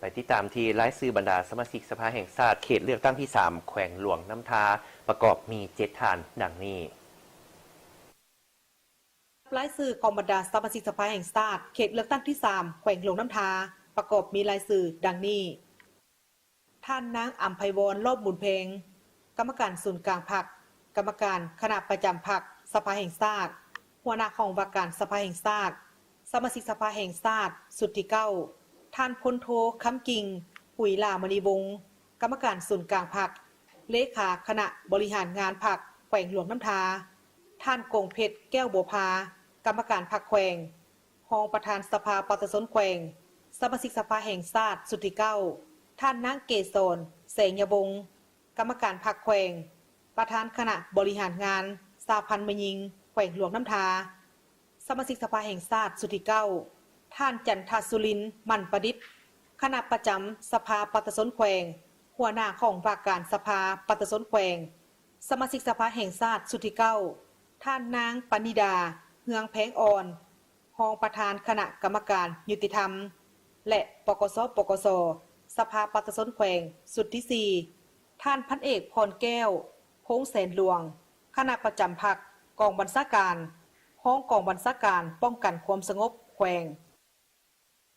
ໄປຕິດຕາມທີ່ລາຍຊື່ບັນດາສະມາຊິກສະພາແຫ່ງຊາດ ເຂດເລືອກຕັ້ງທີສາມ ແຂວງຫຼວງນ້ຳທາ ປະກອບມີເຈັດທ່ານ ດັ່ງນີ້. ລາຍຊື່ຂອງບັນດາສະມາຊິກສະພາແຫ່ງຊາດ ເຂດເລືອກຕັ້ງທີສາມ ແຂວງຫຼວງນ້ຳທາ ປະກອບມີລາຍຊື່ດັ່ງນີ້. ທ່ານນາງ ອຳໄພວອນ ລ້ອມບຸນແພງ ກຳມະການສູນກາງພັກ, ກຳມະການຄະນະປະຈຳພັກສະພາແຫ່ງຊາດ, ຫົວໜ້າຫ້ອງວ່າການສະພາແຫ່ງຊາດ, ສະມາຊິກສະພາແຫ່ງຊາດຊຸດທີເກົ້າ, ທ່ານ ພົນໂທ ຄຳກິ່ງ ຫຸຍຫຼ້າມະນີວົງ ກຳມະການສູນກາງພັກ, ເລຂາຄະນະບໍລິຫານງານພັກແຂວງຫຼວງນ້ຳທາ, ທ່ານ ກົງເພັດ ແກ້ວບົວພາ ກຳມະການພັກແຂວງ, ຮອງປະທານສະພາປະຊາຊົນແຂວງ, ສະມາຊິກສະພາແຫ່ງຊາດຊຸດທີເກົ້າ, ທ່ານນາງ ເກສອນ ແສງຍະວົງ ກຳມະການພັກແຂວງ, ປະທານຄະນະບໍລິຫານງານສະຫະພັນແມ່ຍິງແຂວງຫຼວງນ້ຳທາ, ສະມາຊິກສະພາແຫ່ງຊາດຊຸດທີເກົ້າ, ທ່ານ ຈັນທະສຸລິນ ໝັ້ນປະດິດ ຄະນະປະຈຳສະພາປະຊາຊົນແຂວງ, ຫົວໜ້າຫ້ອງວ່າການສະພາປະຊາຊົນແຂວງ, ສະມາຊິກສະພາແຫ່ງຊາດຊຸດທີເກົ້າ, ທ່ານນາງ ປະນິດາ ເຮືອງແພງອ່ອນ ຮອງປະທານຄະນະກຳມະການຍຸຕິທຳ ແລະ ປກສ ປກສ ສະພາປະຊາຊົນແຂວງຊຸດທີສີ່, ທ່ານ ພັນເອກ ພອນແກ້ວ ພົງແສນຫຼວງ ຄະນະປະຈຳພັກກອງບັນຊາການ, ຮອງກອງບັນຊາການປ້ອງກັນຄວາມສະຫງົບແຂວງ,